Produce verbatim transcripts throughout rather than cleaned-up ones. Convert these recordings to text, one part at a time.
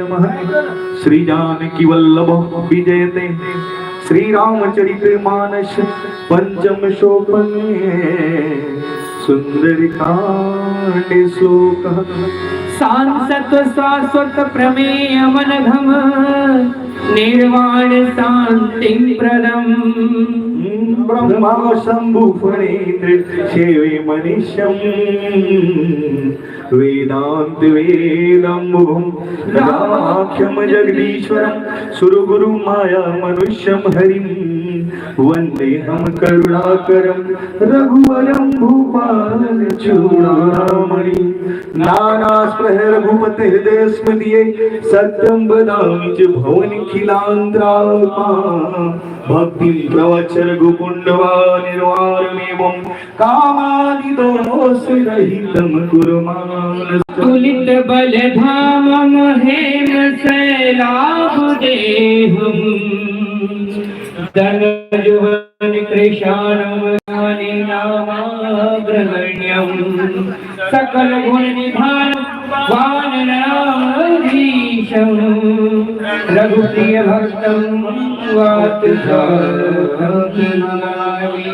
श्री जानकी वल्लभ विजयते श्री रामचरित मानस पंचम सोपन सुंदर कांड श्लोक। शांत सत्व शाश्वत प्रमेय मनघम निर्वाण शांति प्रदम। ब्रह्मा शंभु फणींद्र सेवे मनीषम वेदांत वेदंबुधम रामाख्यम जगदीश्वरम सुरगुरु माया मनुष्यम हरिम वंदेहम करुणाकरम रघुवरम भूपाल चूड़ामणि। नानास्पृह रघुपते देश में दिए सत्यम वदामि च भुवन खिलांतरात्मा भक्तिम प्रवच रघुपुंडवा निर्वाणमेवं कामादिदोषरहितं कुरु मानस। तुलित बल धामम हेम शैलाभ देहम दनुज वन कृशानम नामाग्रगण्यम सकल गुण निधान वानराधीशम रघुप्रिय भक्तम वातजातम नमामि।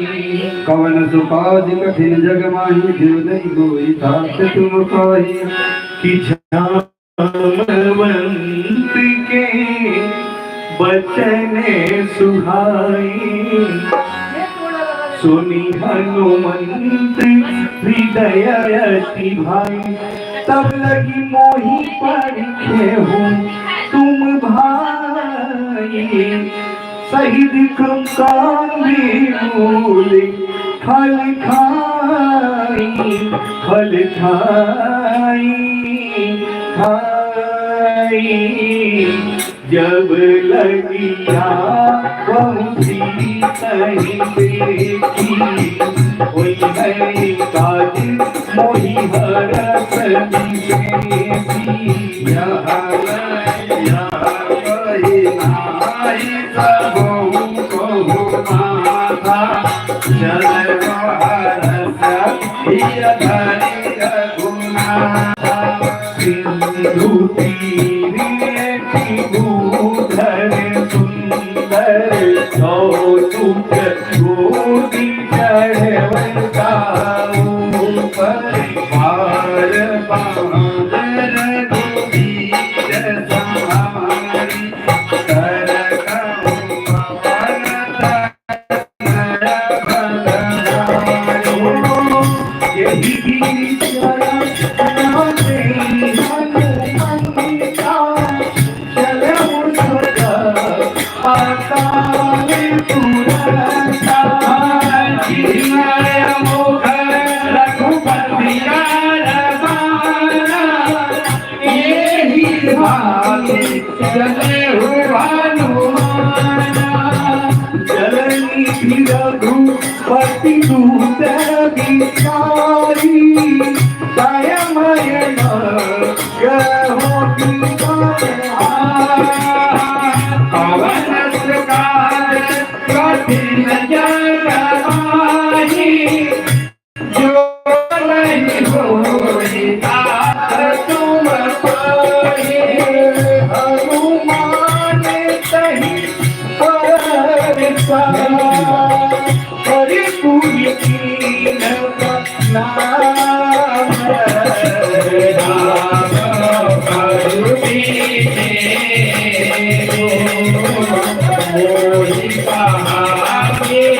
कवन सो काज कठिन जग माही, जो नहीं कोई तात तुम पाही। कि जामवंत के बचन सुहाई, सुनि हनुमंत हृदय अति भाई। तब लगी मोहि परखेहु तुम भाई, सही दिखम कांदी मूल फल खाई, फल खाई, खाई। जब लगिया पहुँची तहीं देखी, होई है काज मोहि हरस विशेषी। यह लगिया कही नाई सबहु कहु माथा, जल हरस हिय धरी रघुनाथा। सिंधु तीरे की भूधर सुंदर, कौतुक गोदी चढ़वता ऊपर। बार बार रघुबीर संहारी, कर कहूँ पवन एहि भांति चले हो हनुमाना, चलनी रघुपति दूत बिचारी, दया मय न कहो तुम्हारा। कवन प्रकार कठिन जग माही, जो नहीं होई तात तुम पाई। हनुमान तहि पर विसार, करि पुनि कीन्ह प्रणाम। राम करुणी मोहि कहा जय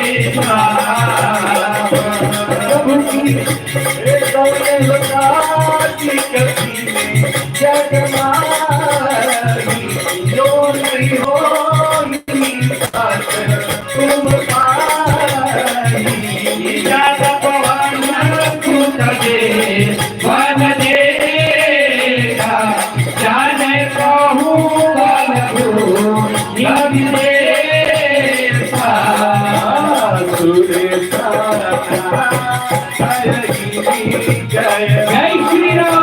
श्री राम।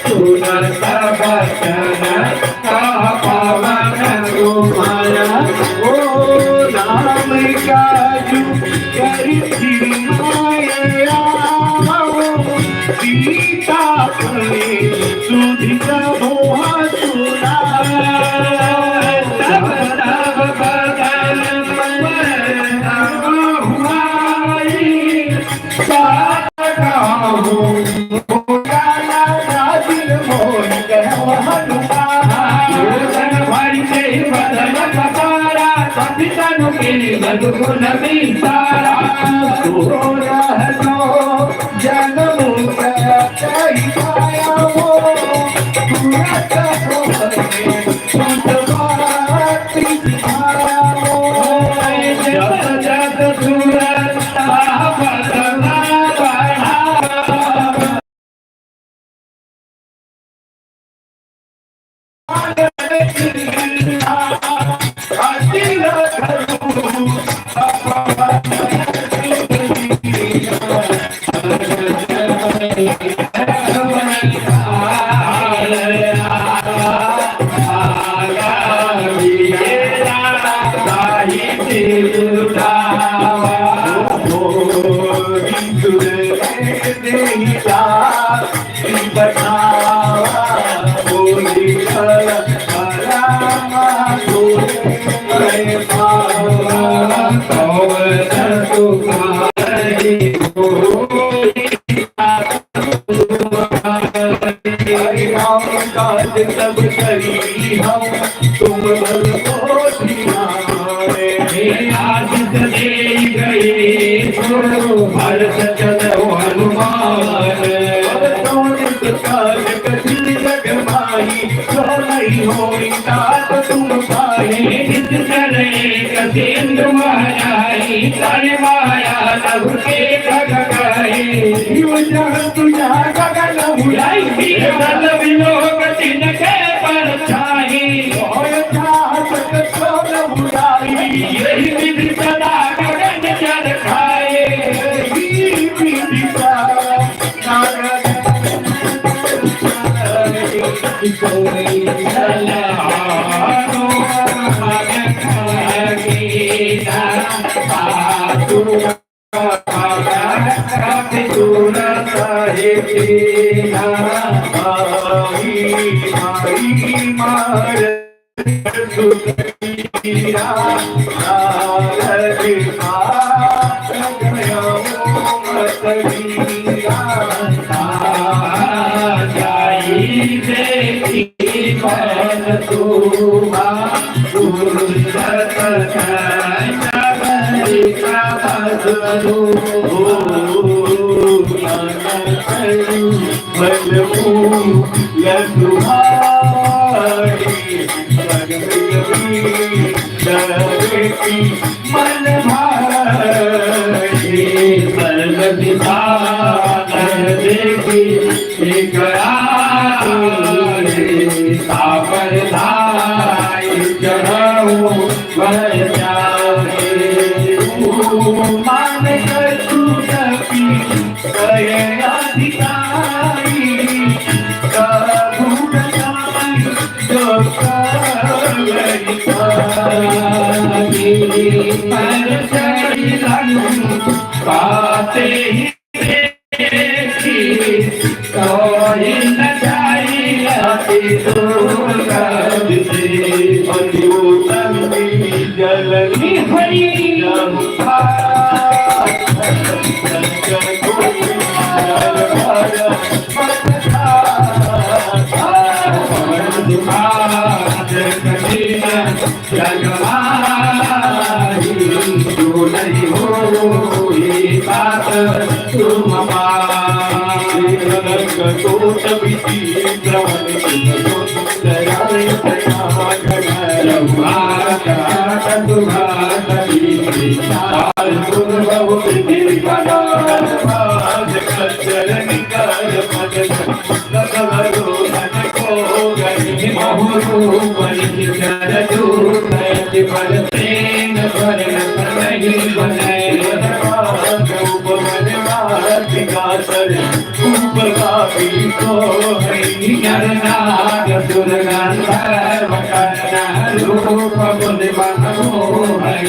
सुनत बचन कह पवन कुमार। काजू कर फिर माया, सीता सुधित मोह सुना। तब तब बदन पर हुआई, साथ कहूँ, भोला लाला दिल मोर कहवा हनुमान। भर के बदन पसारा, सब तनु के मधुगुण बिसारा। तोरा तो जन्म का कही पाया हो, पूरा तो जब जब सूरत आपत ना बढ़ा। हरि नाम काज सब करी हम, तुम बल को धियावे। हे आदित दे गए गुरु, हर्ष चलो हनुमान। अब तो नित काज कठिन जग माही, जो नहीं होई तात तुम पाए। नित करे कठिन महाराई, तन माया सबके जग करे। जीव जहाँ तुझा गगन उड़ाई, विरल विलोक तिनके परछाई। होय जात कठोर बुराई, यही विधि सदा गगन जल खाए। यही विधि सदा गगन जल खाए। मन भाए सर्व दिशा देखी, एक आए सापर धाई चढ़ाऊ वह जाए। मान कर तू सभी कहे अधिकारी, प्रभु बताई जो कलंकारी। पर चढ़ी पाते ही देखी, कोई न जाई अति दुर्गति से। अति उत्तम जलनी हरी। जगमाही जो नहीं होई बात तुम पाई। रंग कोट विचित्र वन तुम सुंदर रंग रघुनाथ हाथ तुम्हारा विचार सुन बहुत दिल बना। आज कचर निकाल मन सकल रोदन को गई। बहुरूप निश्चर रूप अति बल सेन भरन नहीं बने। रूप बनवास का सर रूप काफी को है। नर नाग सुर गंधर्व कन्या रूप मुनि मन मोहन।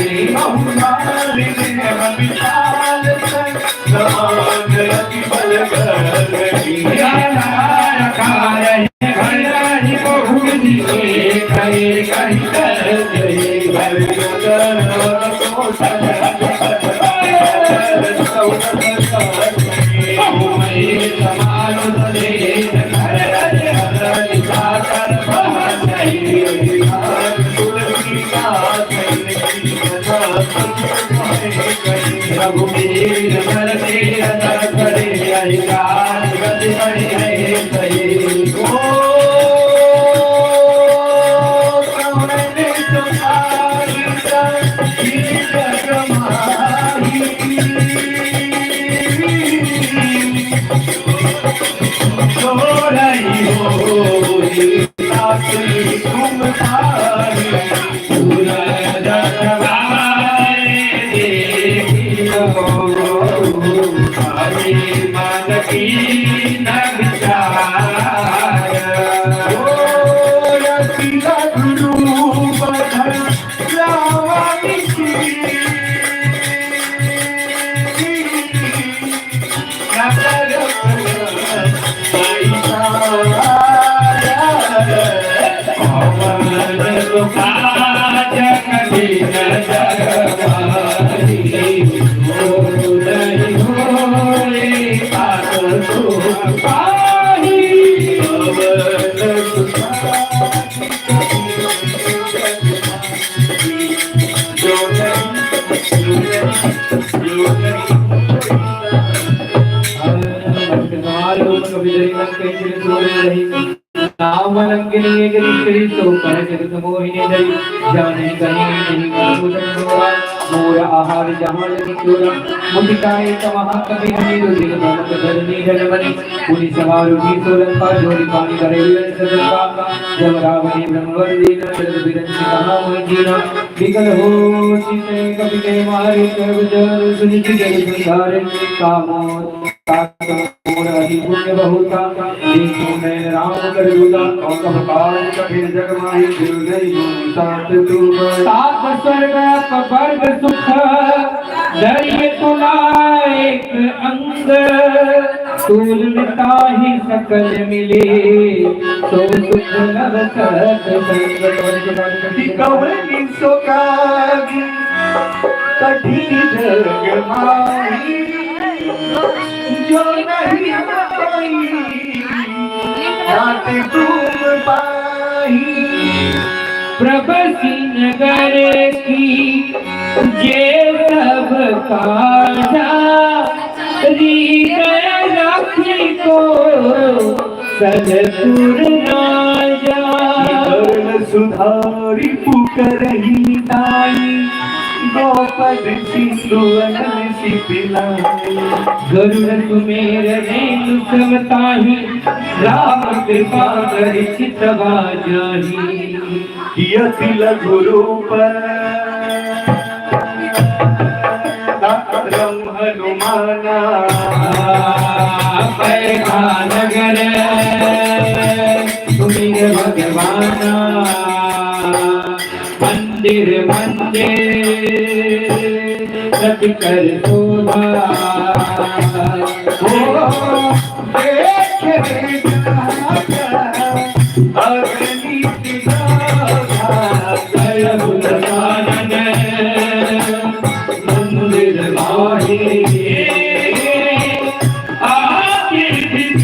नाम रंग लिए जगत करी, तो पर जगत मोहिनी धरी। जाने कहीं नहीं कुछ मोरा, मोर आहार जहाँ लगी तोरा। मुटिकाए कमहा कभी हमी, दो दिन भ्रमत धरनी जन बनी। पुनि सवार उठी सोलंका, जोरि पानि भरे उलंग सजंका। जब रावण ब्रह्मवर दीना, जगत बिरंचि कहा मोहि कीना। बिकल हो चित कपि के मारे, सर्व जन सुनि जग संहारे। कामोद तात मोर अति पुण्य बहुता, देखो नैन राम कर दूता। और कब काज कठिन जग माही, फिर नहीं तात तुम। सात स्वर्ग अप वर्ग सुख, धरिय तुला एक अंग। तोल ताहि सकल मिले, सो सुख लभ सत संग। कि कवनि सो काज कठिन जग माही, जो नहीं पाई, तात तुम पाई। प्रभु सिंह नगर की जे सब काजा, हृदय राखी को सतपुर राजा। करुण सुधारि पुकारही नाई, गोपद सिंधु अनल सिपि लाई। गरुड़ सुमेर रेणु सब ताही, राम कृपा करि चितवा जाही। कि अति लघु रूप धरम हनुमाना। पैठा नगर सुमिर भगवाना, मंदिर मंदिर सत कर शोभा। हो देखे अगणित गाथा, करहु दसानन मंदिर माही। आके भी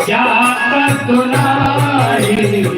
जाता सुनाई।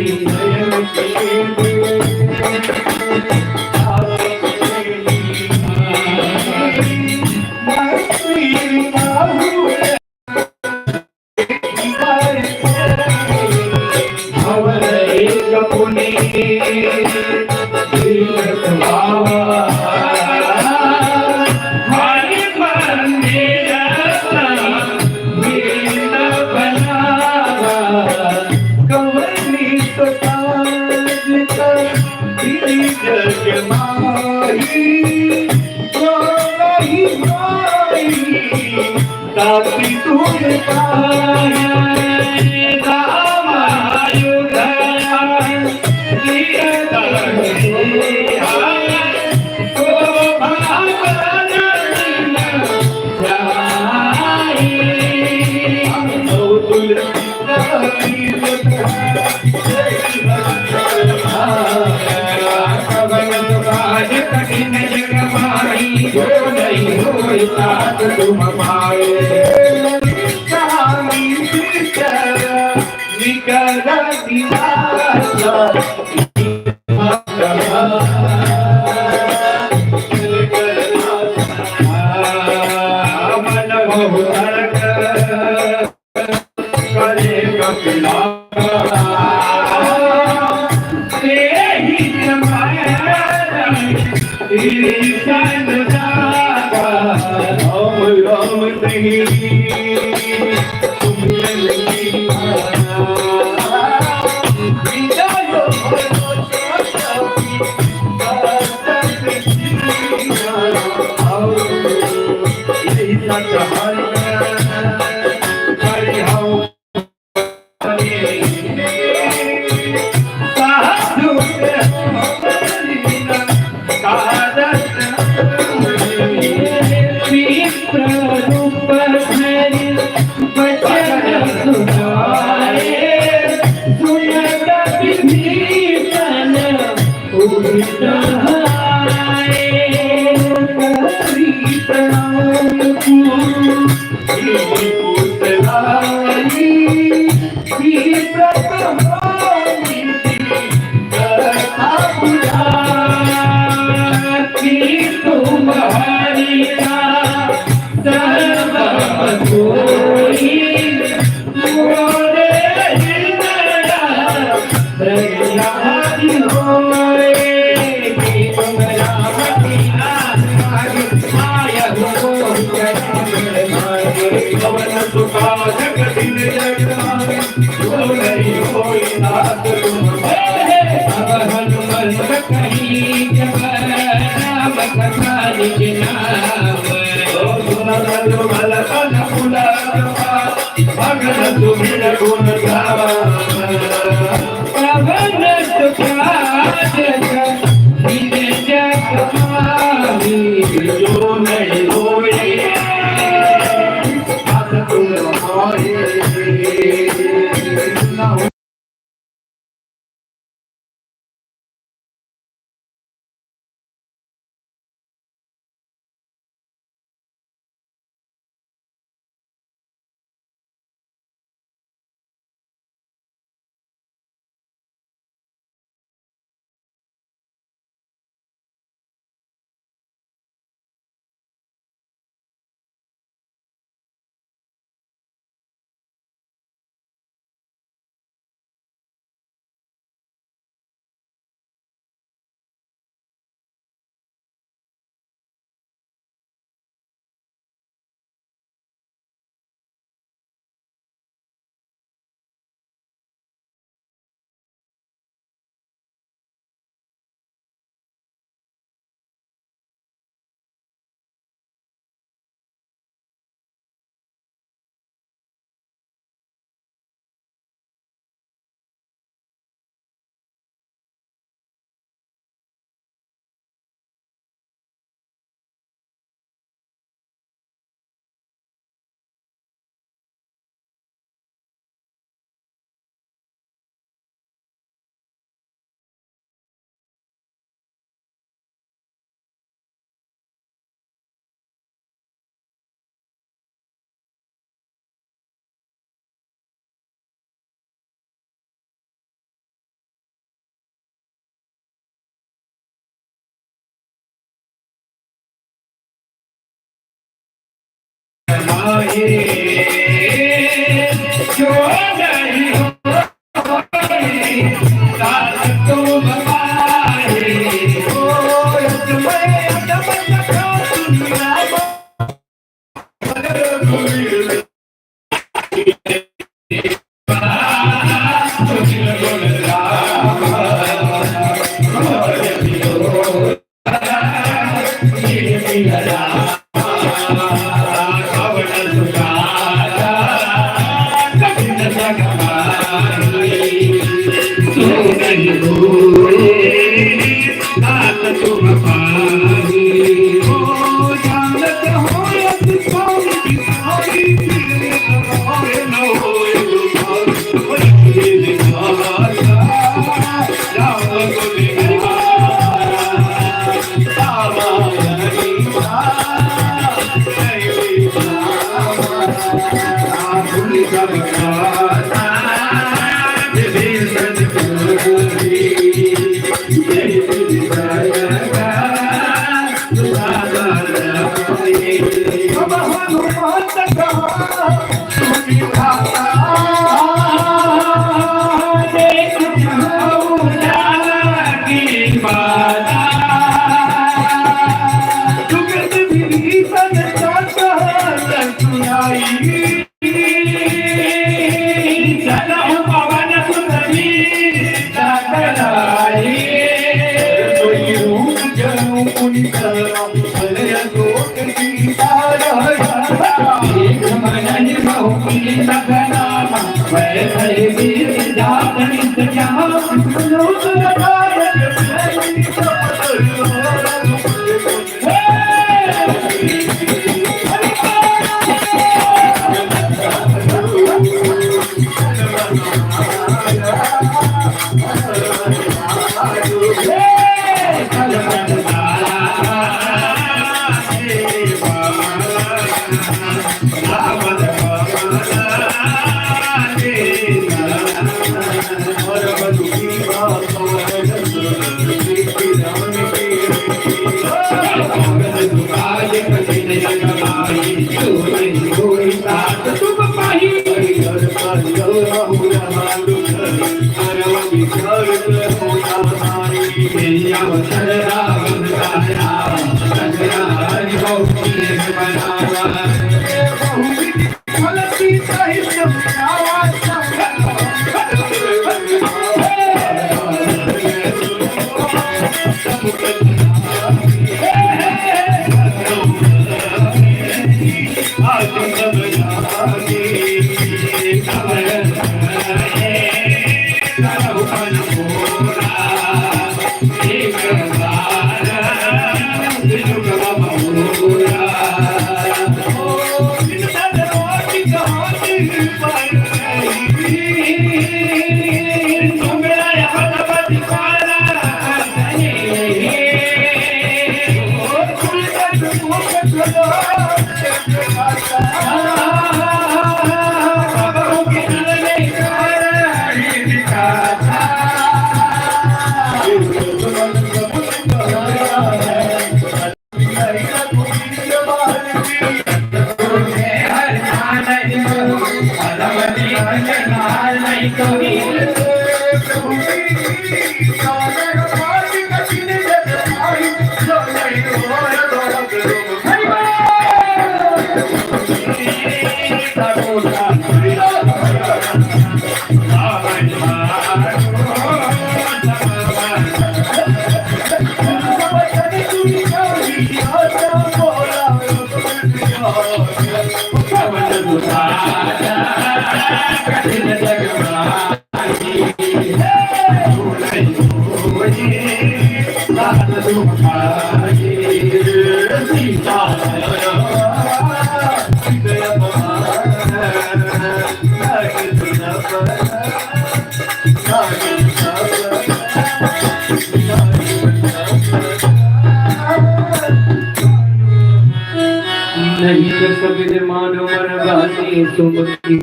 नहीं कर सके मानव मन बानी सुमति।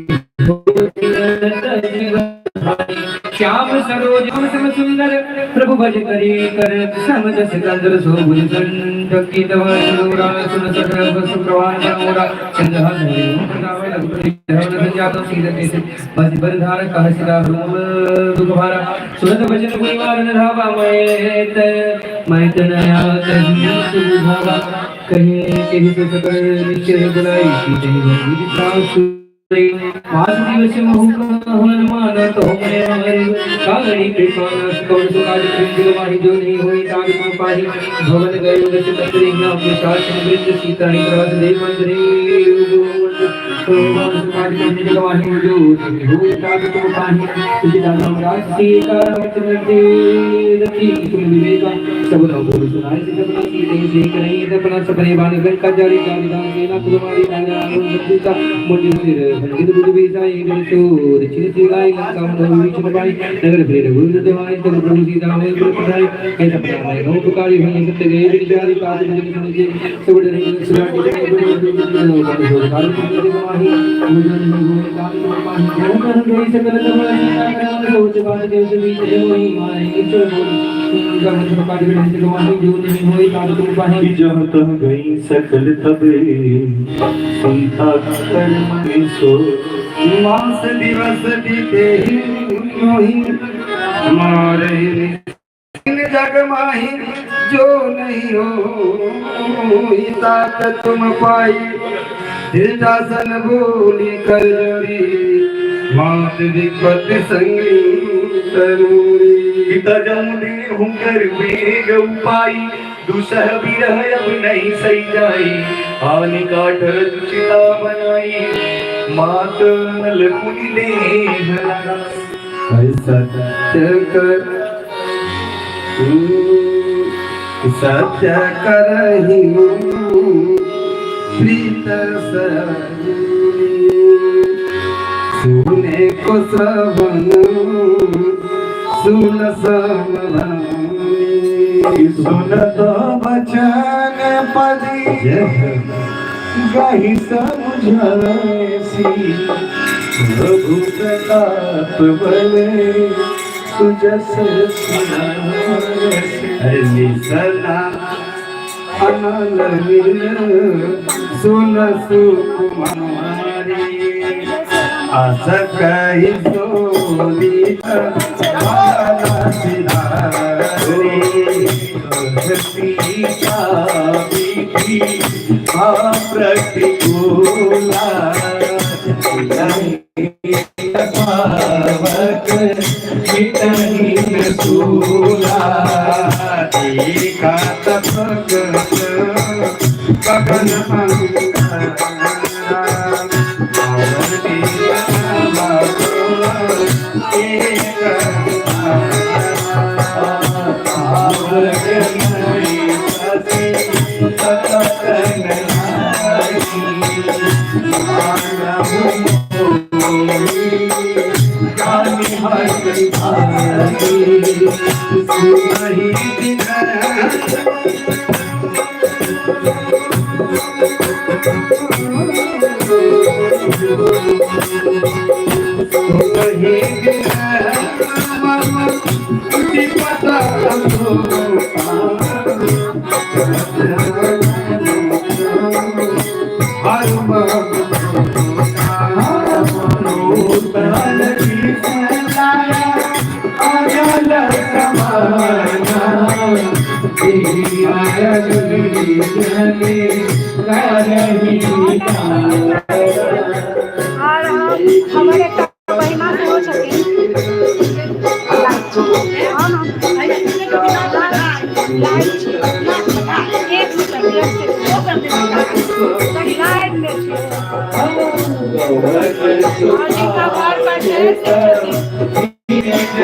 श्याम सरोज श्याम सुंदर प्रभु भज करी कर श्याम जस कंदर सोभुज कंठ। कीर्तन सुन सकल सुप्रभात मोरा चंद्रहास मोरे मुख रावण रघुपति धवन संजात सीरते से बस बरधार कह सिरा रोम दुख भारा। सुनत वचन गुणवार न धावा मैत मैत नया कही सुधावा। कहे कही तो सकल निश्चय बुलाई की कही भगवती प्राण। पाँच दिवस महु का हनुमान तो मैं हमारे काली कृपा नाश कौन सुकाज प्रेम दिलवाही जो नहीं होई ताज को पाही। भवन गयो दस मंत्री नाम विशाल वृंद सीता ही प्रवास देव मंत्री। सब लोग बोल सुनाए, सिद्ध अपना सीते से करें, सिद्ध अपना सपने बाण लंका जारी का विधान, सेना कुलमारी राजा अरुण बंदिता, मुंडी सिर भंगित बुध बीसा, एक सूर छिन सिलाई लंका उन बीच में पाई, नगर फिर भूल देवाई, तब प्रभु सीता होय प्रभु पधारी, ऐसा प्रकार है, नौ पुकारी भंग सत्य गए, विचारी पास भजन सुन के, सब डरे सुराज के, सब डरे सुराज के, सब डरे सुराज के, कि जहाँ तहाँ गई सकल तबे, संता कर मन सो। मास दिवस बीते ही यूं ही, मारे दिन जग माही जो नहीं होई, तात तुम पाई। फिर दासन बोली कर जोड़ी, मात विपत संगी तरूरी। पिता जमुने हूँ कर वेग उपाई, दुसह विरह अब नहीं सही जाई। आन काट रजु चिता बनाई, मात नल मुनि देह लगा। सत्य कर, सत्य करहिं प्रीत सही। सुने को श्रवण सुन समरानी। सुनत बचन पदी जय हो। गहि समुझासी, प्रभु प्रताप बल सुजस सुनासी। अरे निसना अनल मिल सुन सुकुमारी। अस कहि सोनी बाला सिधारी। सीता विधि अप्रतिकूला, नहीं पावत मिटहि न सूला। देखत प्रगट गगन अंबर। और हम, हमर एक महिमा से हो सके। हाँ ना? एक सेकंड, एक सेकंड। तो लाइन में थे। और जिनका बार बार जय श्री कृष्ण।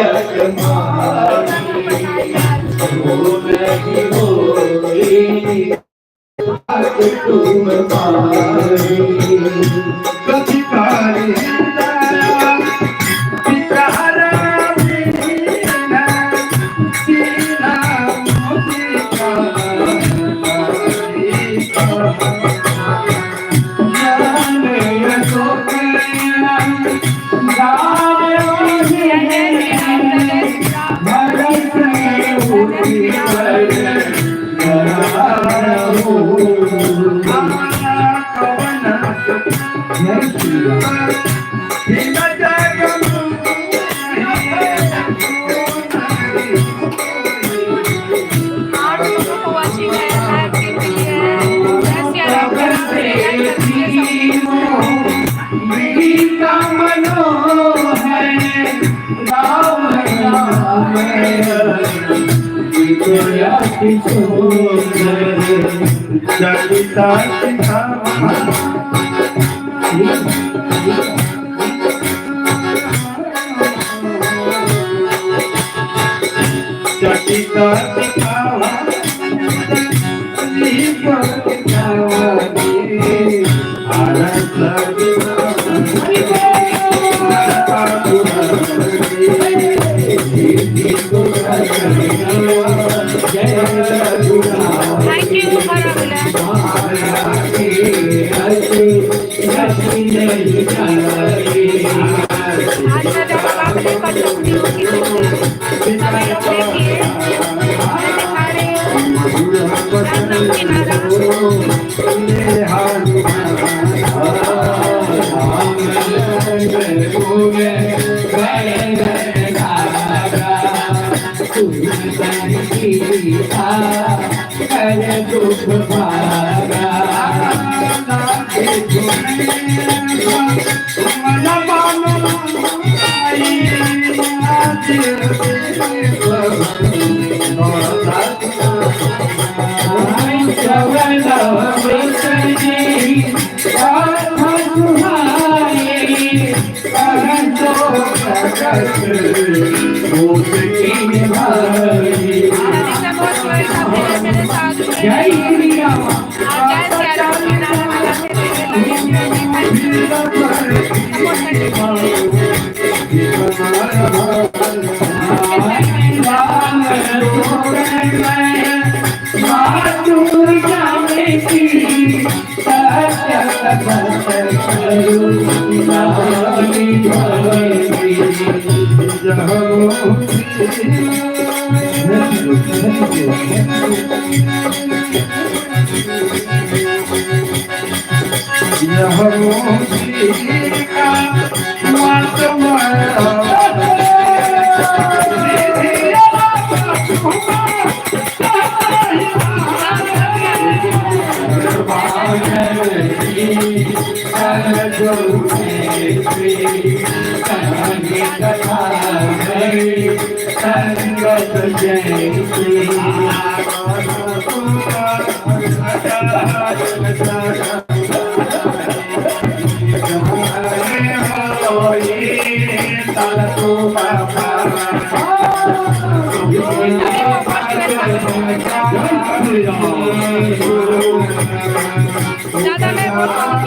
Thank you, Honorable. आज का जब आप लेकर चलती होगी, तो हमें लोग देखिए, मैं दिखा रही हूँ, राम राम के नारा। जय श्री राम। ज्यादा नहीं बोल सकती।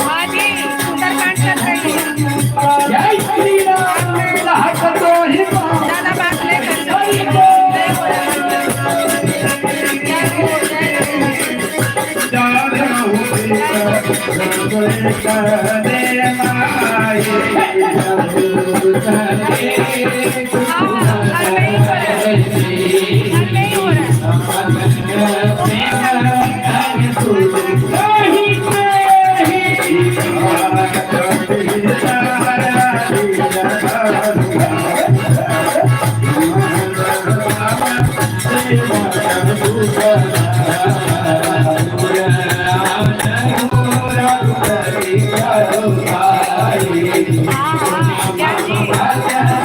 हाँ जी, सुंदरकांड चल रही है। ज्यादा बात नहीं कर सकती। हाँ, हाँ, घर में ही हो रहा है।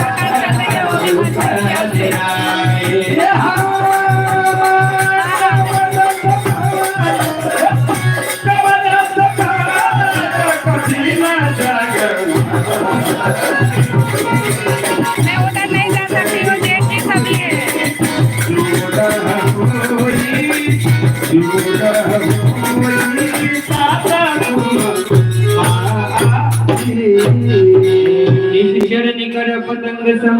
घर में ही हो रहा है। मैं उधर नहीं जा सकती हूँ, जेठ जी सभी है। इस चरण कर पतंग सम।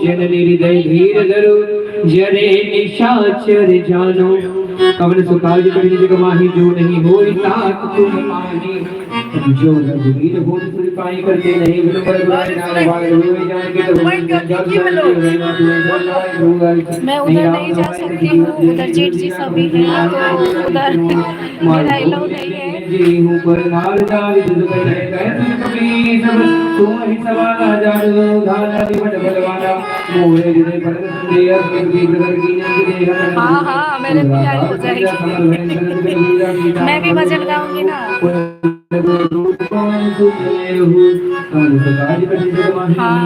जननी हृदय धीर धरो, जरे निशाचर जानो। कवन सो काज कठिन जग माही, जो नहीं होई तात तुम माही। जो रघुवीर होत सिर पाई, करते नहीं विलंब। मैं उधर नहीं जा सकती हूँ, उधर जेठ जी सभी हैं, तो उधर मेरा अलाउ नहीं है। हाँ, हाँ, मेरे प्यार हो जाएगी। मैं भी भजन गाऊंगी ना। हाँ,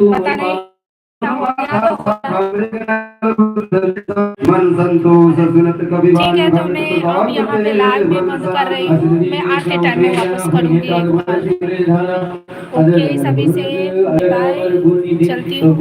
पता नहीं। मन संतोष सुनत कवि। ठीक है, तो मैं अब यहाँ पे लाइव भी बंद कर रही हूँ। मैं आते टाइम में वापस करूँगी एक बार। ओके, सभी से बाय, चलती हूँ।